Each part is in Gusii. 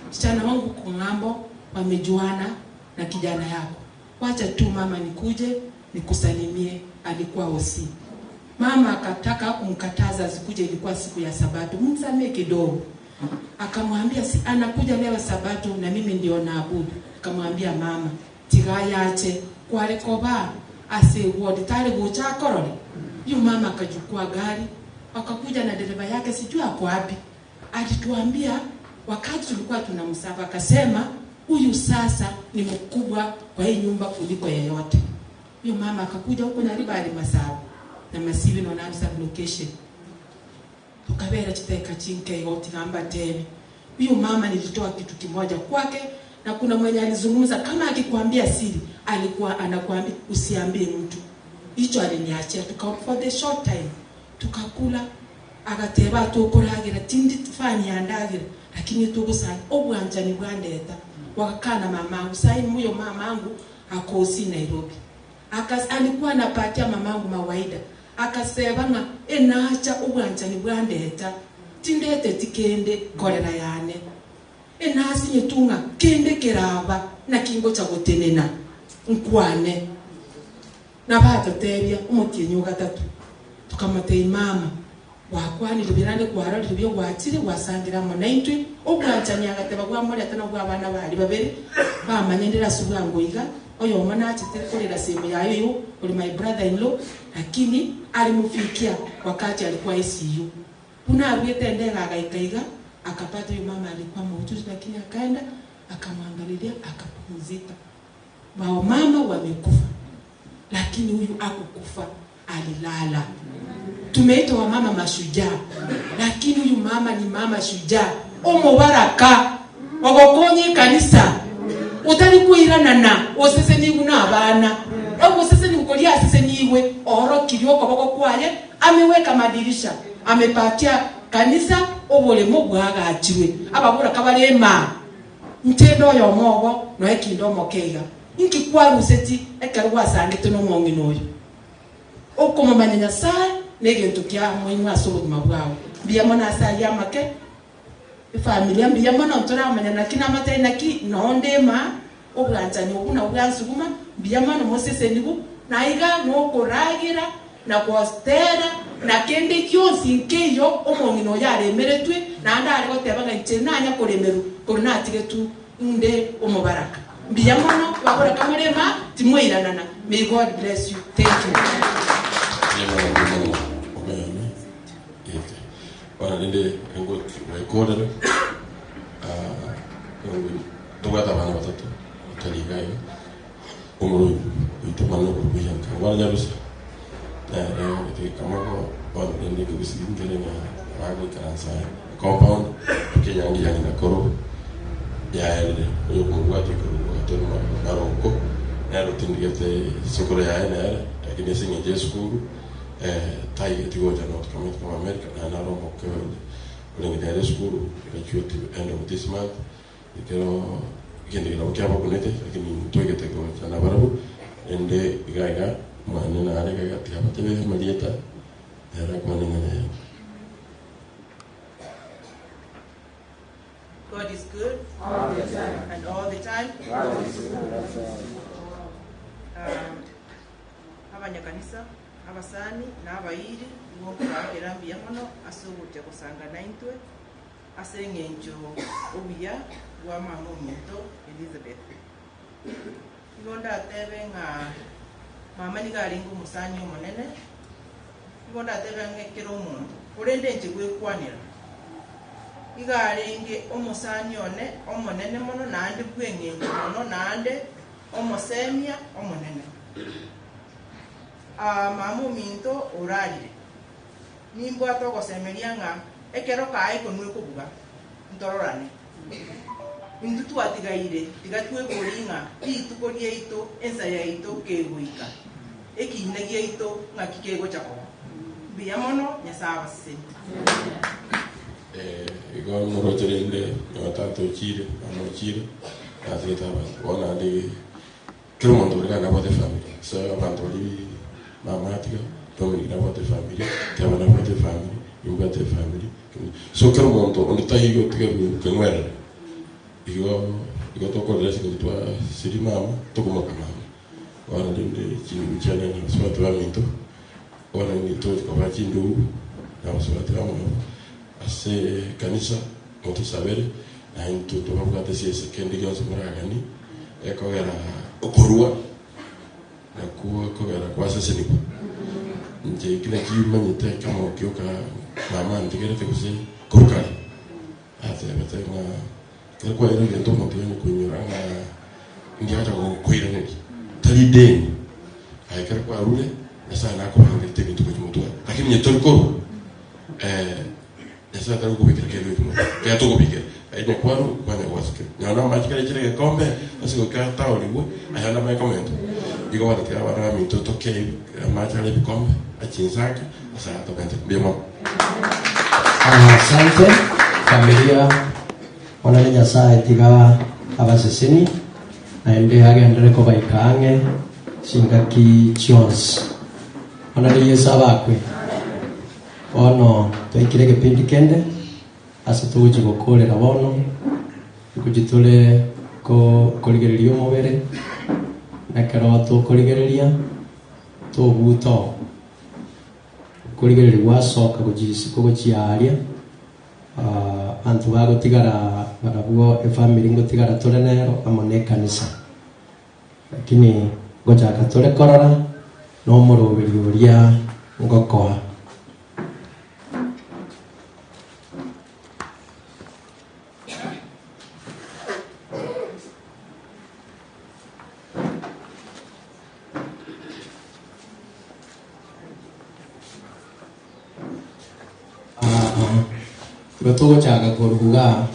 Msichana wangu uko ng'ambo wamejuana na kijana yako. Wacha tu mama nikuje nikusalimie. Alikuwa hosi. Mama akataka kumkataza asikuje, ilikuwa siku ya Sabato, msamee kidogo. Akamwambia si anakuja leo Sabato na mimi ndio naabudu. Akamwambia mama tiga yache kware koba ase ward tare gocha akorore. Yu mama akachukua gari akakuja na dereva yake, sijui ako wapi. Alituambia wakati tulikuwa tunamsaba, akasema huyu sasa ni mkubwa kwa hii nyumba kuliko yeyote. Huyo mama akakuja huko Nyaribari Masaba na Masibi na Namsa location tukabera chiteka chinke yote namba teme. Huyu mama nilitoa kitu kimoja kwake, na kuna mwenye alizungumza kama akikwambia siri, alikuwa anakuambia usiambie mtu. Hicho aliniachia, tuka for the short time tukakula, agateba tukuragira tindi tufanya ndagira, lakini tugusanya obwanchani bwandeta wakakaa na mamangu. Sasa huyo mamangu akosi Nairobi Akas, alikuwa anapatia mamangu mawaida akaseba ng'a enacha obwanchani bwandeta tindete tikende korera yane enasinye tung'a kende keraba nakingocha gotenena nkwane nabatotebia omotienyi ogatatu tukamotebia mama gwakwanire birande kwarorire bio gwachire gwasangira amo naintwe obwanchani agateba bwamoreta na bwa abana bari babere bamanyendera ase bwango iga oyo omo nachete korera sehemu yayo yo uri my brother in law lakini alimufikia wakati alikuwa ICU buna arwete ndega agaika iga akapata huyu mama alikuwa mahututi lakini akaenda akamwangalilia akapumzika mama wamekufa lakini huyu akukufa alilala tumeitwa wamama mashujaa lakini huyu mama ni mama shujaa omobaraka ogokonya ekanisa otari kwiranana oseseniwe na abana ogoseseniwe koria aseseniwe orokirie okoboko kwaye ameweka madirisha amepatia kanisa oboremo bwagachirwe ababoraka barema ntendo oyo omogo noekindo omokeiga inki kwaruseti ekero gwasangete na omong'ina oyo okomomanya nyasaye na egento kia moino ase obogima bwao mbuya mono ase aywo amake efamilia mbuya mono ntoramanya naki namatari naki nondema obwanchani obwo nabwo bwansuguma mbuya mono moseseniwu naiga nokoragira na gostera na kende gionsi nkeiyo omong'ina oyo aremeretwe naende are goteba ng'a inche nanya koremerwa korwa natigetu nde omobaraka mbuya mono baboraka morema timweiranana may god bless you thank you Bana rende ngekorera tobwate abana batato batari iga iga omoro oito mwana okoruga bana nyarusa nere ogete kamago bono rende ekegusii nkere ng'a bagoikaransa compound ekenyangi ya ng'ina koro yaerire oyo okomobwati korwa gatoro maroko nere otindigete sokoro yaye nere lakini ase eng'encho ya esukuru taigeti gocha North Kamiti kama America naende naro omoke orenge nere esukuru graduate end of this month ekero egento nabo kiabakunete lakini ntwaigete gocha nabarabwo rende iga iga mwane nare iga iga tiga batebe amarieta nere akwane ing'ana yaye. God is good and all the time. Abanyakanisa abasani na abairi nigo nkobaakera mbuya mono ase ogocha gosanga naintwe ase eng'encho obuya bwa mama ominto Elizabeth. Nigo ndatebe ng'a mama nigo arenge omosani omonene, nigo ndatebe ng'a ekero omonto korende inche gwekwanera iga arenge omosani one omonene mono naende bwa eng'encho mono naende omosemia omonene. Mama ominto orarire nimbwate ogosemeria ng'a ekero kae konwe kobuga ntororane intwe twatigaire tiga twebori ng'a rituko riaito ensa yaito kegoika ekina giaito ng'aki kegocha koba mbuya mono Nyasaye abaseseni. Igo moroche rende nyowe tata ochire, mama ochire, natigete abanto bono naende kera omonto ore nabwate efamiri so abanto baria mama atiga Dominic nabwate efamiri, Teba nabwate efamiri, nimbwate efamiri, so kera omonto onde taiyo otiga keng'werere. Igo igo tokorera ase engaki twasiria mama, tokomoka mama. Bono rende chindugu chiane na abasubati baminto, bono rende togochia kobaa chindugu na abasubati bamwabo ase ekanisa motosabere, na intwe tobabwate ase ase kende gionsi moraganie, ekogera okorua nakwo ekogera gwasesenigwa. Inche eki naki manyete ekemo gioka mama antigerete gose korwa kare. Atebete ng'a ekero kwaeire egento omonto onye koinyora ng'a ndiacha gokoiraneria, tari deni. Aye ekero kwarure, Nyasae nakobangerete ebinto gochia motwe, lakini onye tori korwa, Nyasae tari gokobekera kende gochia motwe, ekero tokobikera, aye onye kwarure, kwanya gwasukire. Nonya na amache kare chire egekombe, ase goika ataorigwe, aya ande amanye komentwa. Igo bono tiga abana baminto toke amache are ebikombe, achinsake, ase aya tomente. Mbuya mono. Asante familia Monene Nyasaye tiga abaseseni naende agenderere kobaika ang'e chingaki chionsi. Monene Yeso abakwe. Bono twaikire egepindi kende ase togochia gokorera bono, ngochia tore korigereria omobere, na ekero tokorigereria tobuta oo. Okorigereria gwasoka gochia isiko gochia aaria, abanto bagotigara barabwo efamiri ngotigara tore nero amo na ekanisa. Lakini ngochaka tore korora na omoroberi oria ngokoa. Igo togochaka koruga,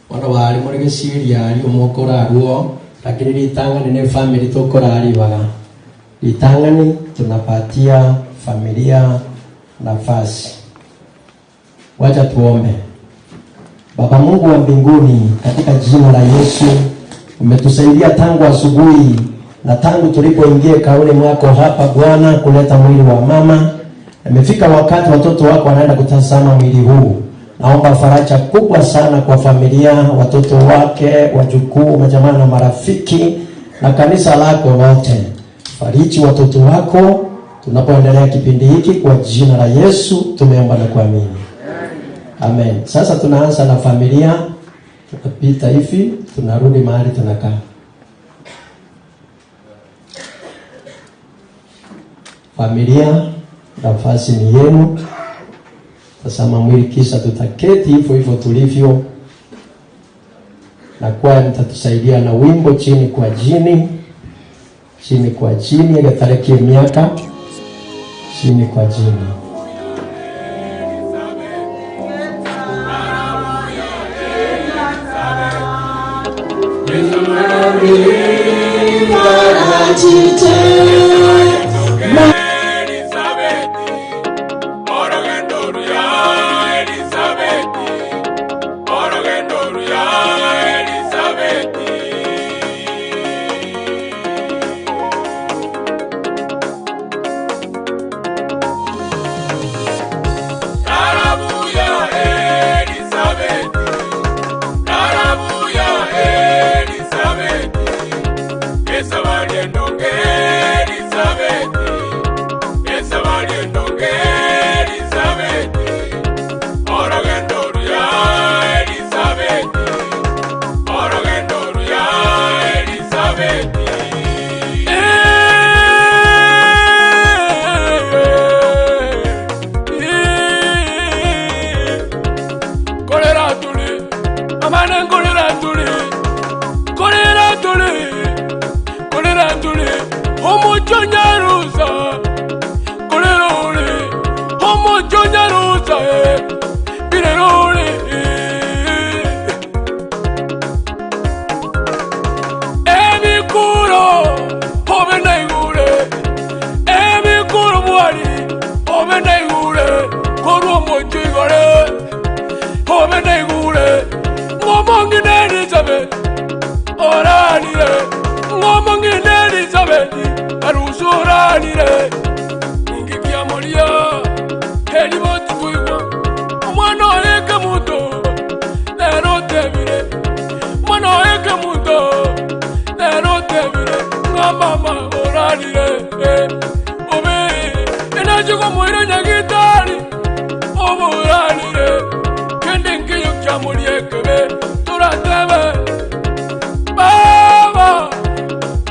bono baria more gesieri aria omokorarwa oo, lakini ritang'ani ne efamiri tokoraa ribaga. Ritang'ani tunapatia familia nafasi. Wacha tuombe. Baba Mungu wa mbinguni, katika jina la Yesu, umetusaidia tangu asubuhi na tangu tulipoingia kauli mwako hapa Bwana, kuleta mwili wa mama. Imefika wakati watoto wako wanaenda kutazama mwili huu. Naomba faraja kubwa sana kwa familia, watoto wake, wajukuu, majamaa na marafiki na kanisa lako lote. Fariji watoto wako tunapoendelea kipindi hiki kwa jina la Yesu tumeomba na kuamini. Amen. Sasa tunaanza na familia, tunapita hivi, tunarudi mahali tunakaa. Familia, nafasi ni yenu. Tazama mwili kisha tutaketi hivyo hivyo tulivyo, na kwaya mtatusaidia na wimbo chini kwa chini, chini kwa chini, egetare ki'emiaka, chini kwa chini. Ebikuro obe naigure, ebikuro bwari obe naigure, korwa omochie igore obe naigure, ng'omong'ina Elizabeth oranire, ng'omong'ina Elizabeth arusa oranire, ninki kiamoria eriboti koigwa omwana oye kemuto, nere otebire. riamo ri'ekebe toratebe, Baba,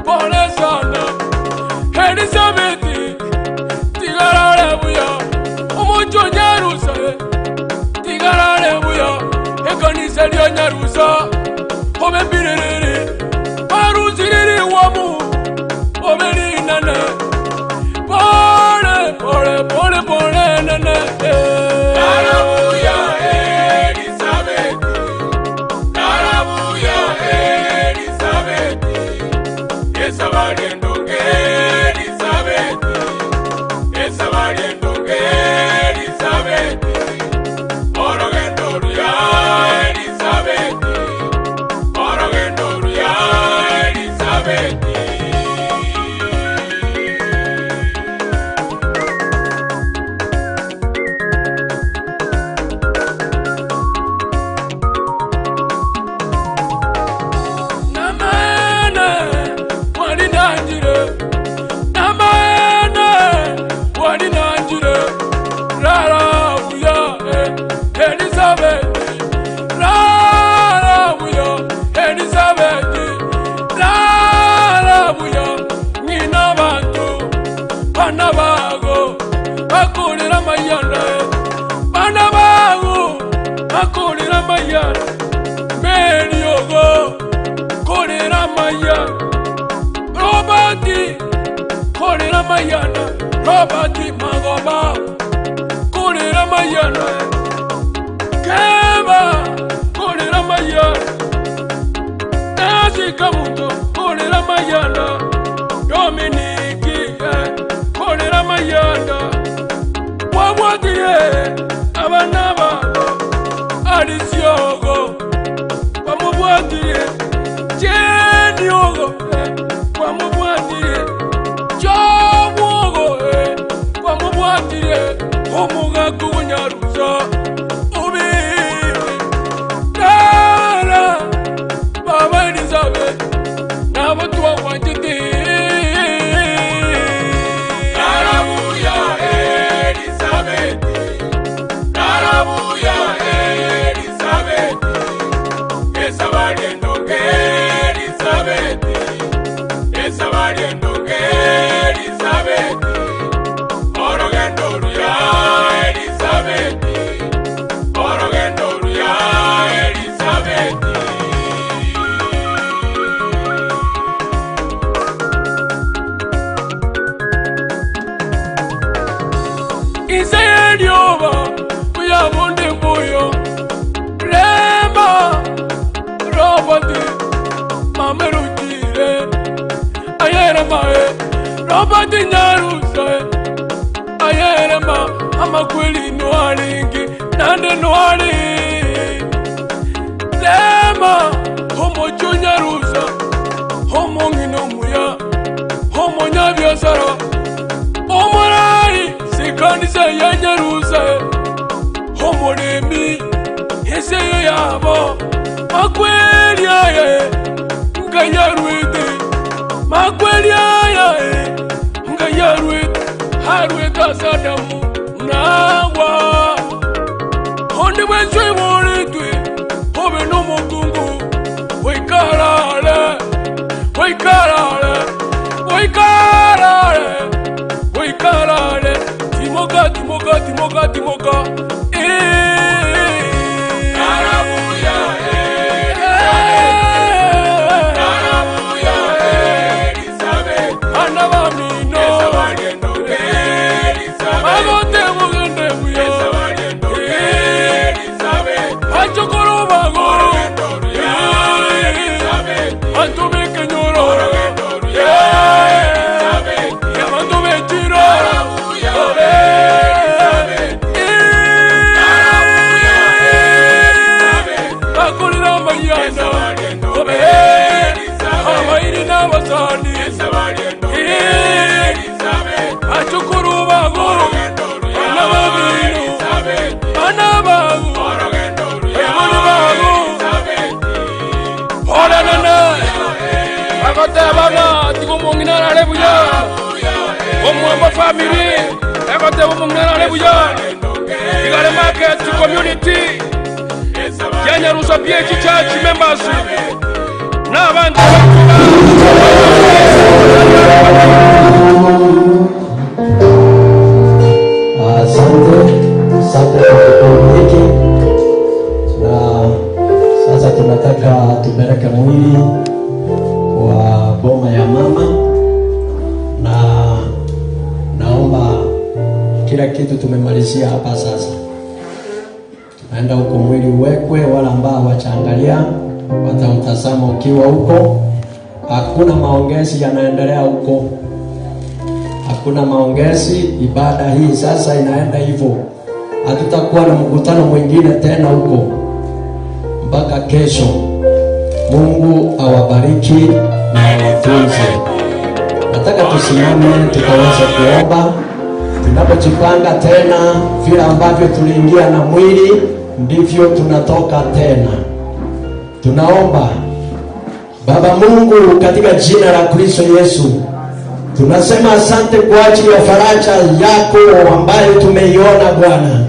pole sana, Elisabeti, tigarare buya, omochie o Nyarusa, tigarare buya, ekanisa ria Nyarusa, obe mbirerere, barusire rigwamu, obe rinene, pole, pole, pole, pole, nene, eh. Haleluya, Elizabeth. Haleluya, Elizabeth. Esabari endonge, Elizabeth. Esabari endonge, Elizabeth. Orogendo ruya, Elizabeth. Orogendo ruya, Elizabeth. Namaene, walinanjire. Namaene, walinanjire. Rara buya, eh, Elizabeth. Rara buya, Elizabeth. Rara buya, ng'ina bantu, bana bago, bakurira mayana. Bana bago, bakurira mayana. Meriogo, korera maya Robert korera mayana Robert Magoba korera mayana Keba korera mayana Nancy Kamuto korera mayana Dominique korera mayana Wabwatiye abana babo Alisiogo kwamubwatire cheniogo kwamubwatire chomwogo kwamubwatire omugaku gunyarusa ubibi tara baba Elizabeth nabo twagwanchete. Haleluya, Elizabeth. Haleluya, Elizabeth. Esabari endonge, Elizabeth. Esabari endonge, Elizabeth. Orogendo ruya, Elizabeth. Orogendo ruya, Elizabeth. Inse y'eryoba buyabundi mbuyo Rema Robert mame rugire ayerema Robert Nyarusa ayerema amakweli nwaringi nande nwari Rema omocho Nyarusa omong'ina omuya omonyabiasara omorari sikanisa ya Nyarusa omoremi eseyo yabo makweli aye ngayarwete makweli aye ngayarwete harwete asadamu nawa onde bwenso iboretwe obe n'omukungu oikarare oikarare oikarare oikarare timoka timoka timoka timoka. Eh. Haleluya, Elizabeth. Haleluya, Elizabeth. Bana bamino Esabari endonge, Elizabeth. bagote bugende buya Esabari endonge, Elizabeth. bachokoro bago Orogendo ruya, Elizabeth. bantu bekenyoro Orogendo ruya, Elizabeth. abantu bechiro Haleluya, Elizabeth. Haleluya, Elizabeth. bakorera amayana Esabari endonge, Elizabeth. abairi n'abasani Esabari endonge, Elizabeth. bachokoro bago Orogendo ruya, bana babino Elizabeth. bana bago Orogendo ruya, Eboni bago. Elizabeth. oranana agoteba ng'a tiga omong'ina arare buya omwamba family egoteba omong'ina arare buya igare market community. Ya Nyarusa PAG Church members na abanto baito ba Asante, asante kwa kipindi hiki, na sasa tunataka tupeleke mwili kwa boma ya mama, na naomba kila kitu tumemalizia hapa sasa. Tunaenda huko mwili uwekwe, wala ambao hawachaangalia watautazama ukiwa huko. Hakuna maongezi yanaendelea huko, hakuna maongezi. Ibada hii sasa inaenda hivyo, hatutakuwa na mkutano mwingine tena huko mpaka kesho. Mungu awabariki na awatunze. Nataka tusimame tukaweze kuomba. Tunapojipanga tena, vile ambavyo tuliingia na mwili ndivyo tunatoka tena. Tunaomba. Baba Mungu, katika jina la Kristo Yesu, tunasema asante kwa ajili ya faraja yako ambayo tumeiona Bwana.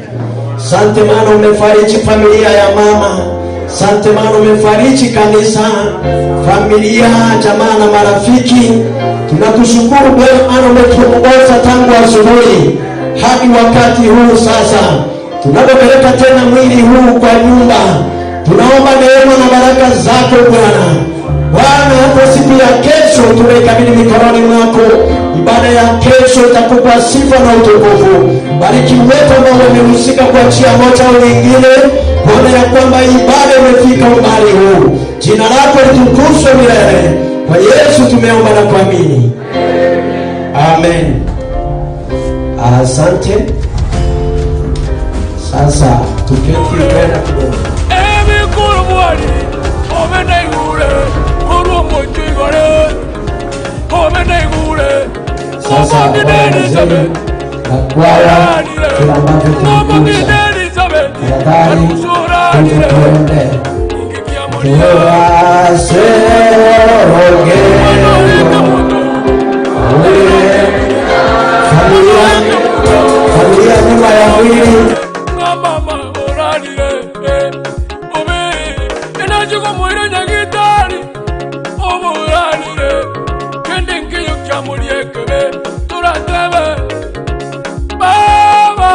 Asante maana umefariji familia ya mama. Asante maana umefariji kanisa, familia, jamaa na marafiki. Tunakushukuru Bwana maana umetuongoza tangu asubuhi hadi wakati huu sasa. Tunapopeleka tena mwili huu kwa nyumba, tunaomba neema na baraka zako Bwana. Bwana, hata siku ya kesho tumeikabidhi mikononi mwako. Ibada ya kesho itakupa sifa na utukufu. Bariki wote ambao wamehusika kwa njia moja au nyingine, kuona ya kwamba ibada imefika umbali huu. Jina lako litukuzwe milele. Kwa Yesu tumeomba na kuamini, amen. Asante. Sasa tuketi tena kidogo. Ebikuru bwari obe naigure korwa omochie igore obe naigure Sasa Omong'ina wazee Elizabeth na kwaya kila ambacho Omong'ina tulikuja, Elizabeth tafadhali tuje arusuranire tuende ingikiamoria tuwaserogendo familia familia nyuma ya mwili. Mama orarire obe enachiko mwire nyagitari oborarire kende nkiyo kiamuriekebe turatebe baba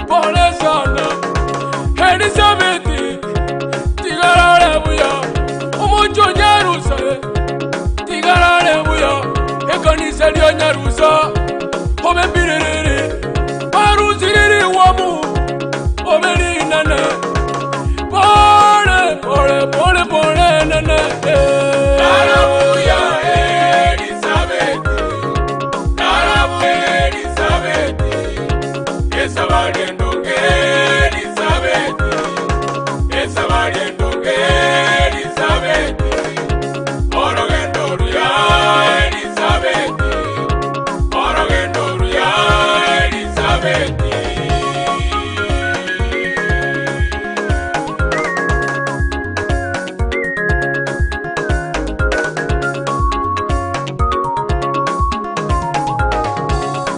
pole sana Elizabeth tigarare buya omocho nyarusa tigarare buya ekanisa ria nyarusa obe mbirerere barusiriri wamu obe rinene pole pole pole pole nene. Haleluya, Elizabeth. Haleluya, Elizabeth. Esabari endonge, Elizabeth. Esabari endonge, Elizabeth. Orogendo ruya, Elizabeth. Orogendo ruya, Elizabeth.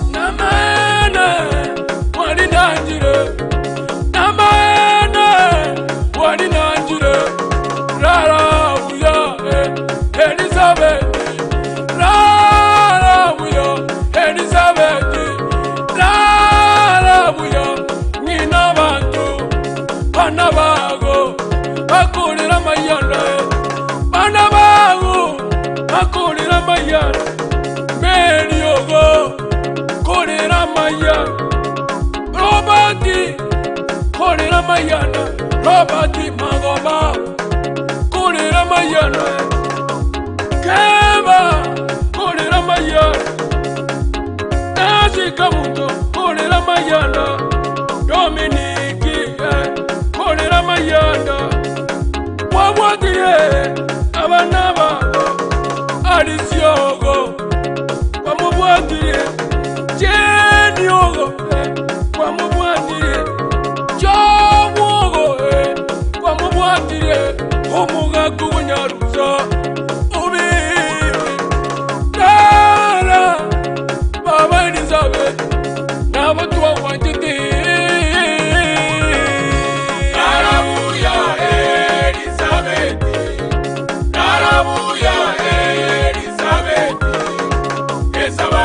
Namene walinanjire, namene walinanjire, rara buya Elizabeth, rara buya Elizabeth, rara buya ngina bantu, bana bago bakulira mayana, bana bago bakulira mayana, meliogo korera maya Robert korera mayana Robert Magoba korera mayana Keba korera mayana Nasi Kamuto korera mayana Dominiki korera mayana Wabwatire abana babo Alisiogo wamubwatire Jeniogo wamubwatire Jomwogo wamubwatire omugaku gunyarusa ubibi Dara Baba Elizabeth nabo twawangiti Haleluya. Elizabeth.